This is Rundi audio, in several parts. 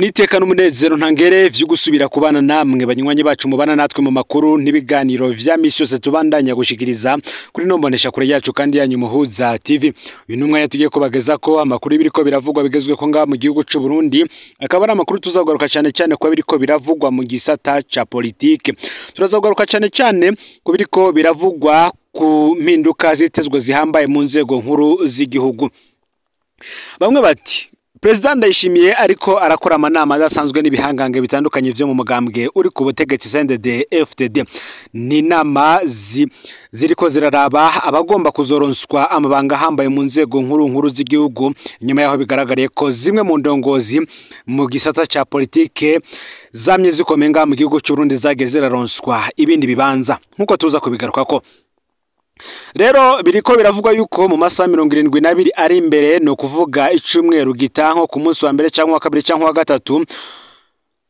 Niteka n'umunezero ntangere vyo gusubira kubana namwe banywanyi bacu mubana natwe mu makuru n'ibiganiro vya misi yose tubandanya gushikiriza kuri nombonesha kure yacu kandi yanyu Muhuza TV. Uyu numwe tugiye kubageza ko amakuru biriko biravugwa bigezwe ko nga mu gihugu c'u Burundi, akaba ari amakuru tuzagaruka cyane cyane ko biriko biravugwa mu gisata ca politike. Turazagaruka cyane cyane ku biriko biravugwa ku mpinduka zitezwe zihambaye mu nzego nkuru z'igihugu. Bamwe bati President Ndayishimiye ariko arakora amanama adasanzwe n'ibihangange bitandukanye vyo mu mugambwe uri ku butegetsi CNDD FDD. Ni inama ziriko ziraraba abagomba kuzoronswa amabanga ahambaye mu nzego nkuru nkuru z'igihugu, nyuma yaho bigaragariye ko zimwe mu ndongozi mu gisata ca politike zamye zikomenga mu gihugu c'u Burundi zagiye ziraronswa ibindi bibanza, nkuko tuza kubigarukako. Rero biriko biravugwa yuko mu masaha 72 ari imbere, no kuvuga icumweru gitanko ku munsi wa mbere cyangwa wa kabiri cyangwa wa gatatu,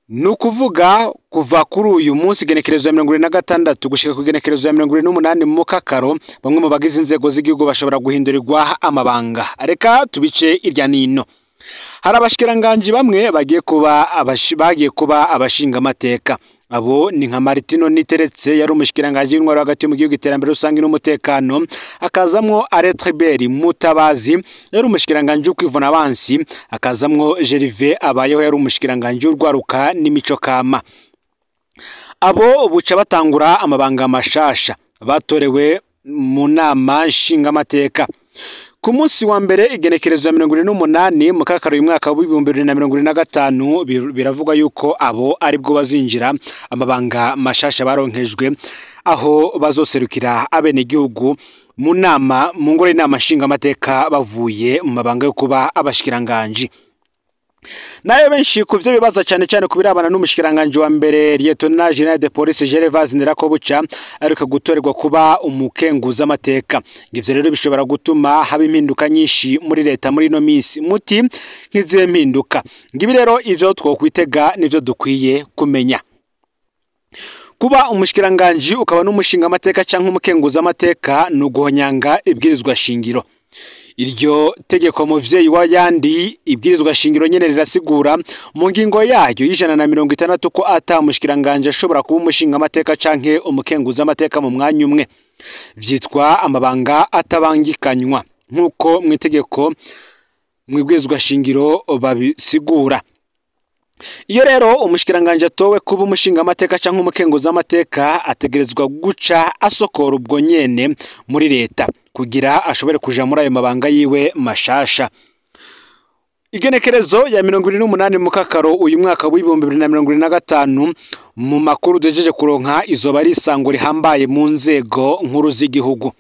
no kuvuga kuva kuri uyu munsi genekerezo ya 76 gushika ku genekerezo ya 78 mu Kakaro, bamwe mu bagize inzego z'igihugu bashobora guhindurirwa amabanga. Reka tubice irya nino. Hari abashikiranganji bamwe bagiye kuba abashinga amateka. Abo ni nka Martino Niteretse yari umushikiranganje w'intwaro hagati mu gihugu iterambere rusange n'umutekano, akazamwo Aretribert Mutabazi yari umushikiranganje w'ukwivuna abansi, akazamwo Gervais Abayeho yari umushikiranganje w'urwaruka n'imico kama. Abo buca batangura amabanga mashasha batorewe mu nama nshinga amateka. Ku munsi wa mbere igenekerezo ya 78 mu Kakaro uyu mwaka wa 2025, biravugwa yuko abo aribwo bazinjira amabanga mashasha baronkejwe, aho bazoserukira abenegihugu mu nama mu ngoro y'inama nshinga amateka bavuye mu mabanga yo kuba abashikiranganji. Nayo benshi kuvyo bibaza cyane cyane kubirabana n'umushikiranganje wa mbere Lieutenant General de Police Gervais Ndirakobuca ariko gutorerwa kuba umukenguza amateka. Ivyo rero bishobora gutuma haba impinduka nyinshi muri leta muri no misi. Muti nk'izihe mpinduka? Ngibi rero ivyo twokwitega nivyo dukwiye kumenya. Kuba umushikiranganje ukaba n'umushinga amateka canke umukenguza amateka nuguhonyanga ibwirizwa shingiro. Iryo tegeko muvyeyi wa yandi ibwirizwa shingiro nyene rirasigura mu ngingo yayo y'160 ko ata mushikiranganje ashobora kuba umushinga amateka canke umukenguza amateka mu mwanya umwe. Vyitwa amabanga atabangikanywa nkuko mu itegeko mu ibwirizwa shingiro babisigura. Iyo rero umushikiranganje atowe kuba umushinga amateka canke umukenguza amateka ategerezwa guca asokora ubwo nyene muri leta kugira ashobore kuja muri ayo mabanga yiwe mashasha. Igenekerezo ya 78 mu Kakaro uyu mwaka wa 2025 mu makuru dujeje kuronka izoba ari isango rihambaye mu nzego nkuru z'igihugu.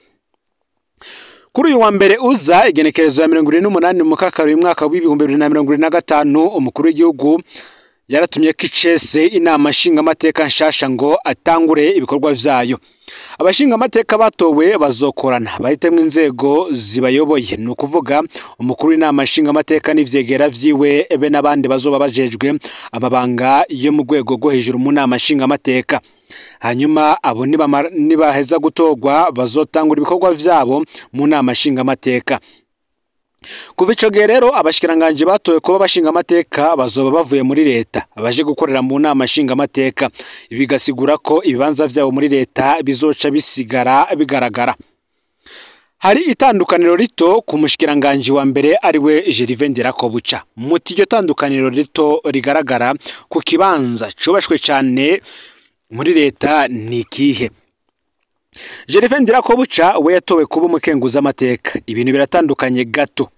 Kuri uyu wa mbere uza igenekerezo ya 78 mu Kakaro uyu mwaka wa 2025, umukuru w'igihugu yaratumye kicese inama nshinga amateka nshasha ngo atangure ibikorwa vyayo. Abashinga amateka batowe bazokorana bahitemwe inzego zibayoboye, ni ukuvuga umukuru w'inama nshinga amateka n'ivyegera vyiwe be n'abandi bazoba bajejwe amabanga yo mu rwego rwo hejuru mu nama nshinga amateka. Hanyuma abo nibaheza gutorwa bazotangura ibikorwa vyabo mu nama nshinga amateka. Kuva ico gihe rero abashikiranganje batowe kuba abashinga amateka bazoba bavuye muri leta baje gukorera mu nama nshinga amateka, bigasigura ko ibibanza vyabo muri leta bizoca bisigara bigaragara. Hari itandukaniro rito ku mushikiranganje wa mbere ariwe Gervais Ndirakobuca. Muti iryo tandukaniro rito rigaragara ku kibanza cubashwe cane muri leta ni ikihe? Gervais Ndirakobuca we yatowe kuba umukenguza amateka. Ibintu biratandukanye gato.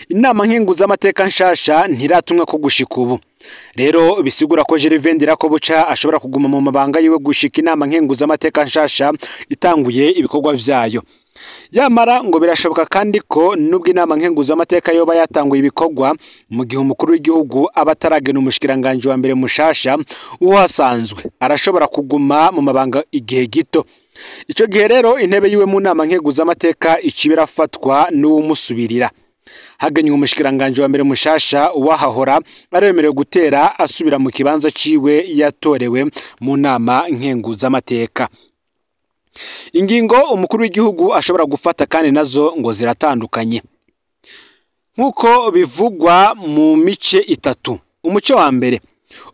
Inama nkenguza amateka nshasha ntiratumwa ko gushika ubu. Rero bisigura ko Gervais Ndirakobuca ashobora kuguma mu mabanga yiwe gushika inama nkenguza amateka nshasha itanguye ibikorwa vyayo. Yamara ngo birashoboka kandi ko nubwo inama nkenguza amateka yoba yatanguye ibikorwa mu gihe umukuru w'igihugu aba ataragena umushikiranganje wa mbere mushasha uhasanzwe, arashobora kuguma mu mabanga igihe gito. Ico gihe rero intebe yiwe mu nama nkenguza amateka ikibirafatwa n'uwumusubirira. Hagenywe umushikiranganje wa mbere mushasha uwahahora aremerewe gutera asubira mu kibanza ciwe yatorewe mu nama nkenguza amateka. Ingingo umukuru w'igihugu ashobora gufata kandi nazo ngo ziratandukanye nkuko bivugwa mu mice itatu. Umuco wa mbere,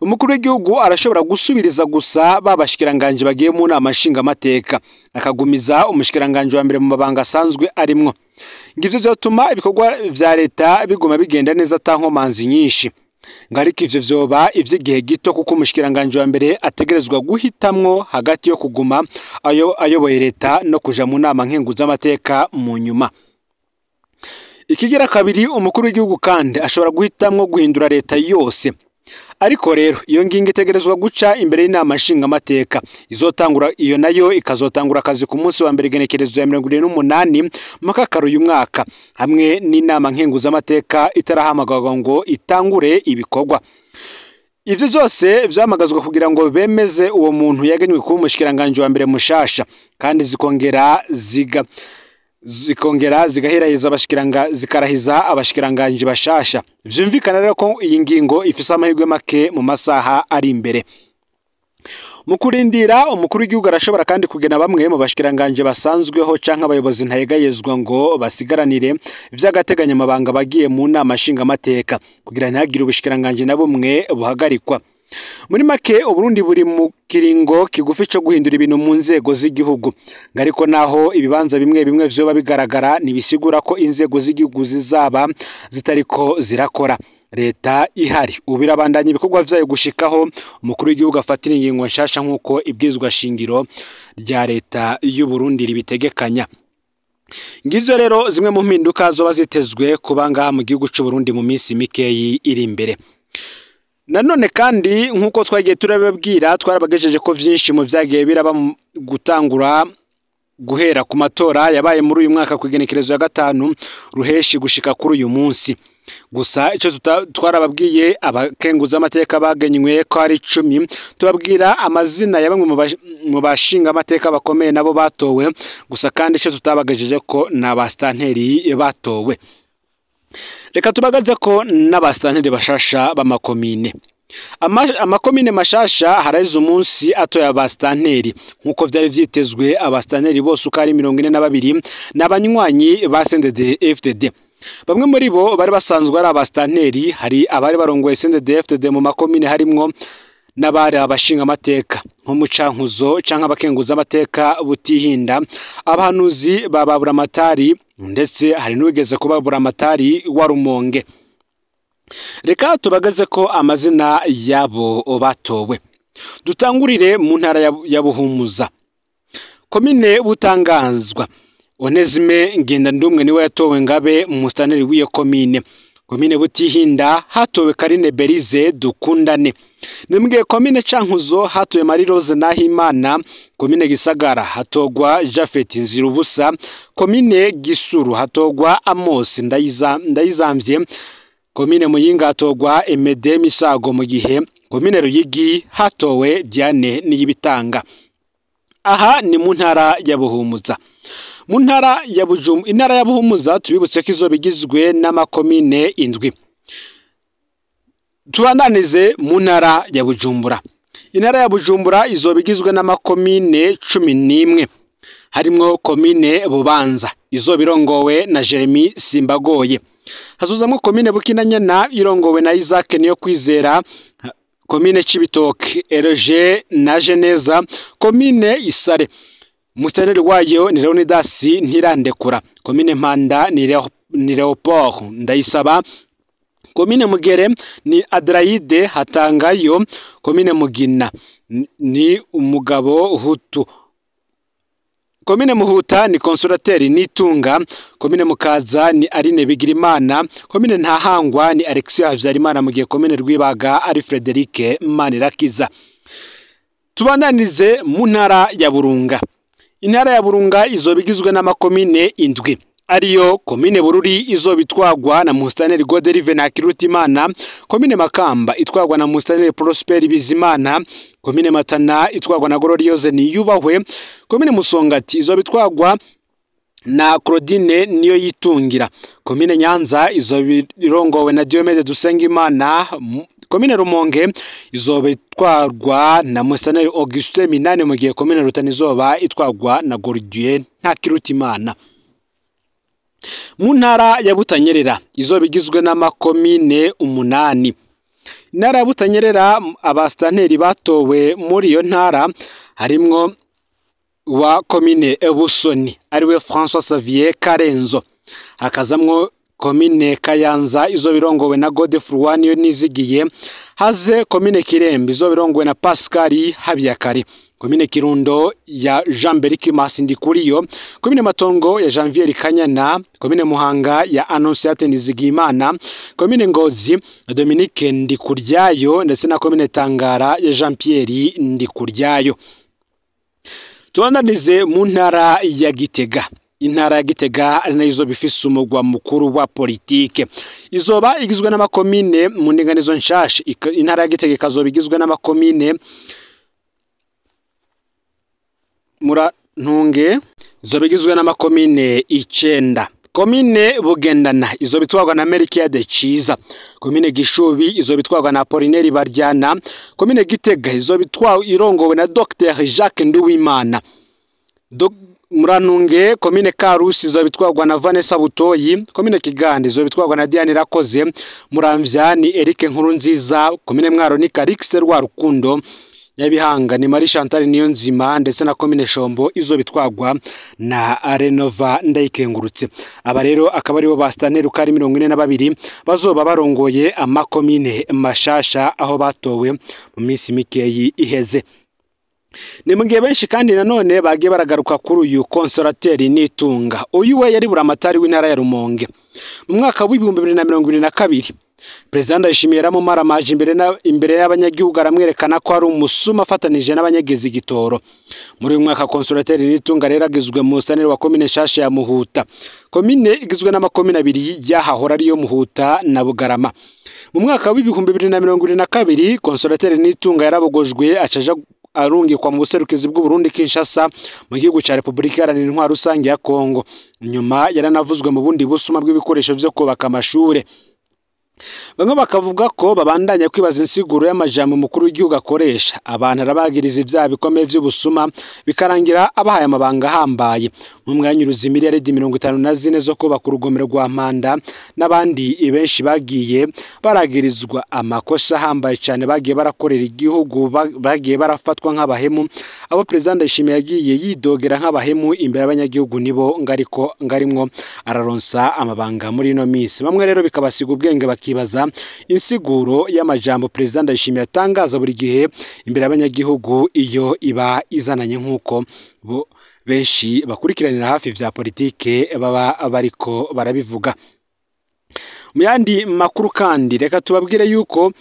umukuru w'igihugu arashobora gusubiriza gusa babashikiranganje bagiye mu nama nshingamateka, akagumiza umushikiranganje wa mbere mu mabanga asanzwe arimwo. Ngivyo vyotuma ibikorwa vya leta biguma bigenda neza ata nkomanzi nyinshi. Ngariko ivyo vyoba ivy'igihe gito, kuko umushikiranganje wa mbere ategerezwa guhitamwo hagati yo kuguma ayoboye leta no kuja mu nama nkenguzamateka mu nyuma. Ikigira kabiri, umukuru w'igihugu kandi ashobora guhitamwo guhindura leta yose. Ariko rero iyo ngingo itegerezwa guca imbere y'inama nshingamateka izotangura, iyo nayo ikazotangura akazi ku munsi wa mbere igenekerezo ya 78 Mukakaro uyu mwaka, hamwe n'inama nkenguzamateka itarahamagarwa ngo itangure ibikorwa. Ivyo vyose vyamagazwa kugira ngo bemeze uwo muntu yagenywe kuba umushikiranganje wa mbere mushasha, kandi zikongera zigaherahiza abashikiranga zikarahiza abashikiranganje bashasha. Vyumvikana rero ko iyi ngingo ifise amahirwe make mu masaha ari imbere. Mu kurindira, umukuru w'igihugu arashobora kandi kugena bamwe mu bashikiranganje basanzweho canke abayobozi ntayegayezwa ngo basigaranire vy'agateganyo amabanga bagiye mu nama nshingamateka, kugira ntihagire ubushikiranganje na bumwe buhagarikwa. Muri make, Uburundi buri mu kiringo kigufi co guhindura ibintu mu nzego z'igihugu. Ariko naho ibibanza bimwe bimwe vyoba bigaragara, ntibisigura ko inzego z'igihugu zizaba zitariko zirakora. Leta ihari ubu irabandanya ibikorwa vyayo gushikaho umukuru w'igihugu afatira ingingo nshasha nk'uko ibwirizwa shingiro rya leta y'u Burundi ribitegekanya. Ngivyo rero zimwe mu mpinduka zoba zitezwe kuba ngaha mu gihugu c'u Burundi mu minsi mikeyi iri imbere. Nanone kandi nk'uko twagiye turababwira, twarabagejeje ko vyinshi mu vyagiye biraba gutangura guhera ku matora yabaye muri uyu mwaka ku igenekerezo ya 5 Ruheshi gushika kuri uyu munsi. Gusa ico twarababwiye, abakenguza amateka bagenywe ko ari 10, tubabwira amazina ya bamwe mu bashinga amateka bakomeye nabo batowe. Gusa kandi ico tutabagejeje ko n'abastanteri batowe. Reka tubagaze ko n'abastanteri bashasha b'amakomine. Amakomine mashasha haraheze umunsi atoye abastanteri nkuko vyari vyitezwe. Abastanteri bose uko ari 42 n'abanywanyi ba CNDD-FDD. Bamwe muri bo bari basanzwe ari abastanteri, hari abari barongoye CNDD-FDD mu makomine, harimwo n'abari abashinga amateka nko mu Cankuzo canke abakenguza amateka Butihinda, abahanuzi ba Baburamatari, ndetse hari n'uwigeze kuba Buramatari wa Rumonge. Reka tubagaze ko amazina yabo batowe. Dutangurire mu ntara ya Buhumuza, komine Butanganzwa. Onezime Ngendandumwe niwe yatowe ngabe umustaneri w'iyo komine. Komine Butihinda hatowe Karine Berize Dukundane. Nimbwiye komine Cankuzo hatowe Marie Rose Nahimana. Komine Gisagara hatogwa Jafet Nzirubusa. Komine Gisuru hatogwa Amos Ndayizamvye. Komine Muyinga hatogwa Emede Misago, mu gihe komine Ruyigi hatowe Diane Niyibitanga. Aha ni mu ntara ya Buhumuza. Mu ntara ya Bujumbura, intara ya Buhumuza tubibutse ko izoba igizwe n'amakomine 7. Tubandanize mu ntara ya Bujumbura. Intara ya Bujumbura izoba igizwe n'amakomine 11, harimwo komine Bubanza izoba irongowe na Jeremy Simbagoye. Hazuzamwo komine Bukinanyana irongowe na Isaac Niyo Kwizera, komine Cibitoke Eroge na Geneza, komine Isare mustaneri wayo ni Leonidas Ntirandekura, komine Mpanda ni Leopold Ndayisaba, komine Mugere ni Adraide Hatangayo, komine Mugina ni umugabo Hutu, komine Muhuta ni Consolateri Nitunga, komine Mukaza ni Aline Bigirimana, komine Ntahangwa ni Alexia Habyarimana, mu gihe komine Rwibaga ari Frederic Manirakiza. Tubananize mu ntara ya Burunga. Intara ya Burunga izoba igizwe n'amakomine 7, ariyo komine Bururi izoba itwagwa na Mustaneri Goderive Ntakirutimana, komine Makamba itwagwa na Mustaneri Prosper Bizimana, komine Matana itwagwa na Gloriose Niyubahwe, komine Musongati izoba itwagwa na Claudine Niyo Yitungira, komine Nyanza izoba irongowe na Diomede Dusengimana, komine Rumonge izoba itwarwa na Mustaneri Auguste Minani, mu gihe komine Rutana izoba itwarwa na Gordien Ntakirutimana. Mu ntara ya Butanyerera izoba igizwe n'amakomine 8. Intara ya Butanyerera, abasitanteri batowe muri iyo ntara harimwo wa komine Busoni ariwe François Xavier Karenzo, hakazamwo komine Kayanza izo birongowe na Godefroid niyo nizigiye, haze komine Kirembe izo birongowe na Pascal Habiyakare, komine Kirundo ya Jean Beriki Masindikuriyo, komine Matongo ya Janvier Kanyana, komine Muhanga ya Annonciate Nizigimana, komine Ngozi ya Dominique Ndikuryayo ndetse na komine Tangara ya Jean Pierre Ndikuryayo. Tubandanize mu ntara ya Gitega. Intara ya Gitega ari nayo izoba ifise umugwa mukuru wa politike, izoba igizwe n'amakomine mu ndinganizo nshasha. Intara ya Gitega ikazoba igizwe n'amakomine Murantunge, izoba igizwe n'amakomine 9. Komine Bugendana izoba itwarwa na Melchiade Ciza, komine Gishubi izoba itwarwa na Apollinaire Baryana, komine Gitega izoba irongowe na Dr Jacques Nduwimana. Murantunge komine Karusi izoba itwarwa na Vanessa Butoyi, komine Kiganda izoba itwarwa na Diane Rakoze, Muramvya ni Eric Nkurunziza, komine Mwaro ni Calixte Rwarukundo, Nyabihanga ni Marie Chantal Niyonzima ndetse na komine Shombo izo bitwagwa na Renova Ndayikengurutse. Aba rero akaba aribo basitanteri uko ari 42 bazoba barongoye amakomine mashasha aho batowe mu minsi mikeyi iheze. Ni mugihe benshi kandi nanone bagiye baragaruka kuri uyu Consolateur Nitunga. Uyu we yari buramatari w'intara ya Rumonge mu mwaka w'2022. President Ndayishimiye yaramumaramaje imbere y'abanyagihugu aramwerekana ko ari umusuma afatanije n'abanyegezi igitoro. Muri uyu mwaka Consolateur Nitunga rero agizwe mu mustaneri wa komine nshasha ya Muhuta. Komine igizwe n'amakomine abiri yahahora ariyo Muhuta na Bugarama. Mu mwaka w'2022 Consolateur Nitunga yarabogojwe acaja arungikwa mu buserukizi bw'u Burundi Kinshasa mu gihugu ca Republika Iharanira Intwaro Rusange ya Kongo. Nyuma yaranavuzwe mu bundi busuma bw'ibikoresho vyo kubaka amashure. Bamwe bakavuga ko babandanya kwibaza insiguro y'amajambo mukuru w'igihugu akoresha. Abantu arabagiriza ivyaha bikomeye vy'ubusuma bikarangira abahaye amabanga ahambaye. Mu mwanya miliyaridi 54 zo kubaka urugomero rwa Mpanda n'abandi benshi bagiye baragirizwa amakosa ahambaye cyane, bagiye barakorera igihugu, bagiye barafatwa nk'abahemu. Abo President Ndayishimiye yagiye yidogera nk'abahemu imbere y'abanyagihugu nibo ngariko ngarimwo araronsa amabanga muri ino minsi. Bamwe rero bikabasiga ubwenge bakibaza insiguro y'amajambo President Ndayishimiye atangaza buri gihe imbere y'abanyagihugu iyo iba izananye, nk'uko bo benshi bakurikiranira hafi vya politike baba bariko barabivuga. Mu yandi makuru kandi reka tubabwire yuko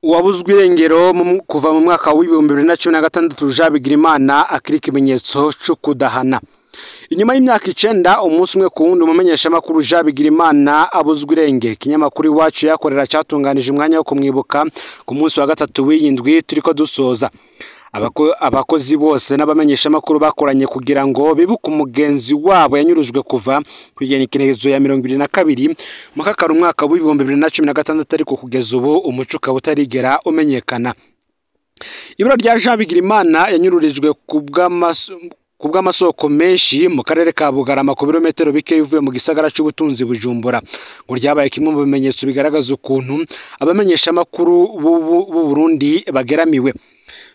uwabuzwe irengero kuva mu mwaka w'2016 Jean Bigirimana akiri ikimenyetso cyo kudahana. Inyuma y'imyaka 9 umunsi umwe ku wundi umumenyeshamakuru Jean Bigirimana abuzwe irengero. Ikinyamakuru Iwacu yakorera cyatunganije umwanya wo kumwibuka ku munsi wa gatatu w'iyindwi turiko dusoza. Abakozi bose n'abamenyeshamakuru bakoranye kugira ngo bibuke umugenzi wabo yanyurujwe kuva ku igenekerezo ya 22 Mukakara umwaka w'2016, ariko kugeza ubu umuco ukaba utarigera umenyekana. Ibura rya Jean Bigirimana yanyururijwe ku bw'amasoko menshi mu karere ka Bugarama ku birometero bike bivuye mu gisagara c'ubutunzi Bujumbura, ngo ryabaye kimwe mu bimenyetso bigaragaza ukuntu abamenyeshamakuru b'u Burundi bageramiwe.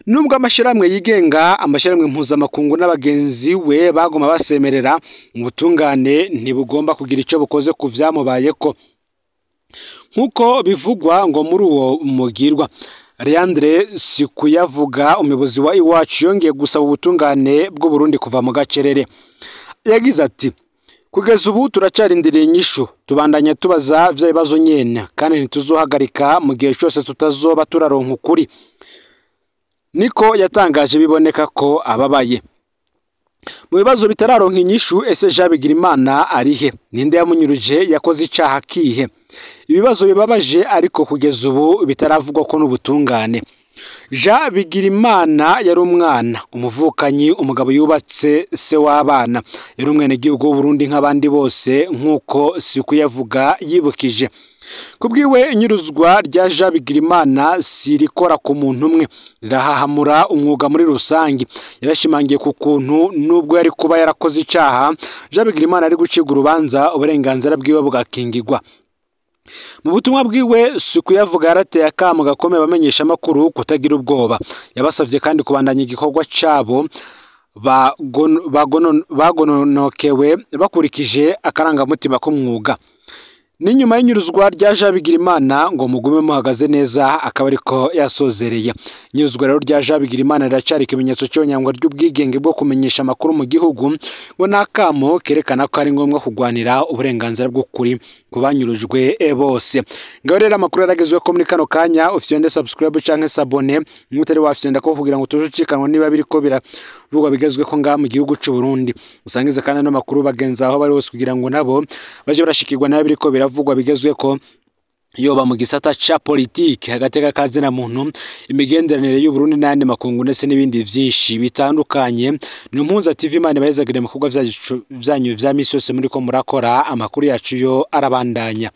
Nubwo amashirahamwe yigenga, amashirahamwe mpuzamakungu n'abagenzi we bagoma basemerera, ubutungane ntibugomba kugira ico bukoze ku vyamubayeko nkuko bivugwa ngo muri uwo mugirwa. Leandre Sikuyavuga, umuyobozi wa Iwacu, yongeye gusaba ubutungane bw'u Burundi kuva mu gacerere. Yagize ati: kugeza ubu turacarindiriye inyishu, tubandanya tubaza vya bibazo nyene, kandi ntituzohagarika mu gihe cyose tutazoba turaronka ukuri. Niko yatangaje, biboneka ko ababaye. Mu bibazo bitararonka inyishu, ese Jean Bigirimana arihe? Ninde yamunyuruje? Yakoze icaha kihe? Ibibazo bibabaje ariko kugeza ubu bitaravugwa ko n'ubutungane. Jean Bigirimana yari umwana, umuvukanyi, umugabo yubatse, se w'abana. Yari umwenegihugu w'u Burundi nk'abandi bose, nk'uko Sikuyavuga yibukije. Kubwiwe, inyuruzwa rya Jean Bigirimana si rikora ku muntu umwe, rirahahamura umwuga muri rusange. Yarashimangiye ku kuntu nubwo yari kuba yarakoze icaha, Jean Bigirimana ari gucibwa urubanza, uburenganzira bwiwe bugakingirwa. Mu butumwa bwiwe Sukuyavuga yarateye akamo gakomeye abamenyesha amakuru kutagira ubwoba. Yabasavye kandi kubandanya igikorwa cabo bagononokewe bakurikije akarangamutima k'umwuga. N'inyuma y'inyuruzwa rya Jean Bigirimana ngo mugume muhagaze neza, akaba ariko yasozereye. Inyuruzwa rero rya Jean Bigirimana riracari ikimenyetso cy'onyangwa ry'ubwigenge bwo kumenyesha amakuru mu gihugu, ngo n'akamo kerekana ko ari ngombwa kugwanira uburenganzira bw'ukuri ku banyurujwe bose. Ngaho rero amakuru yaragezweho ko muri kano kanya ufyonde subscribe canke s'abonner n'utari wafyonda ko kugira ngo tujucikanwa niba biriko biravugwa bigezweho ngaha mu gihugu c'u Burundi. Usangize kandi no makuru bagenza aho bari hose kugira ngo nabo baje barashikirwa nayo biriko biravugwa bigezweho, yoba mu gisata ca politike, agateka kazina muntu, imigenderanire y'u Burundi n'ayandi makungu, ndetse n'ibindi vyinshi bitandukanye. Ni Umuhuza TV. Imana ibahezagire mu bikorwa vyanyu vya misi yose muriko murakora. Amakuru yacu yo arabandanya.